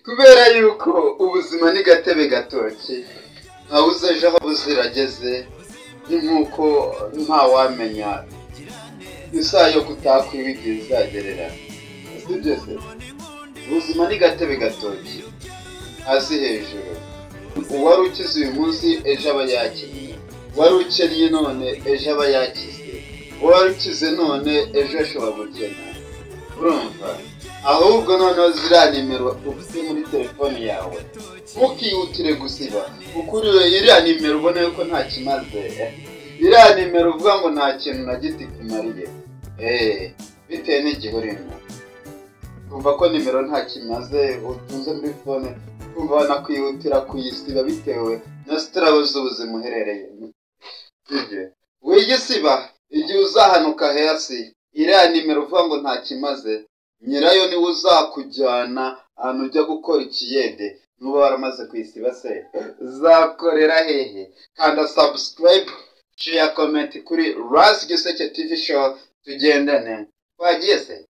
Kubera yuko ubuzima ni gatebe gatoki, ntawuzi ejo aho buzirageze. Ni nk'uko ntawamenya isaha yo gutaha kwiwe igihe izagerera, sibyo se? Ubuzima ni gatebe gatoki, hasi hejuru. Uwari ukize uyu munsi, ejo aba yakinnye. Uwari ukennye none, ejo aba yakize. Uwari ukize none, ejo ashobora gukena. Urumva? Ahubwo noneho ziriya nimero ufite muri telefone yawe, ntukihutire gusiba, kuko iriya nimero ubona yuko nta kimaze, iriya nimero uvuga ngo nta kintu na giti kumariye, bitewe n'igihe urimo, kumva ko nimero nta kimaze utunze muri phone, kumva wanakwihutira kuyisiba bitewe na struggle z'ubuzima uherereyemo, sibyo? Wigisiba. Igihe uzahanuka hasi, iriya nimero uvuga ngo nta kimaze, nyirayo niwe uzakujyana ahantu ujya gukora ikiyede. Nuba waramaze kuyisiba se, uzakorera hehe? Kanda subscribe, share, comment kuri Ras Giseke TV Show, tugendane. Twagiye se?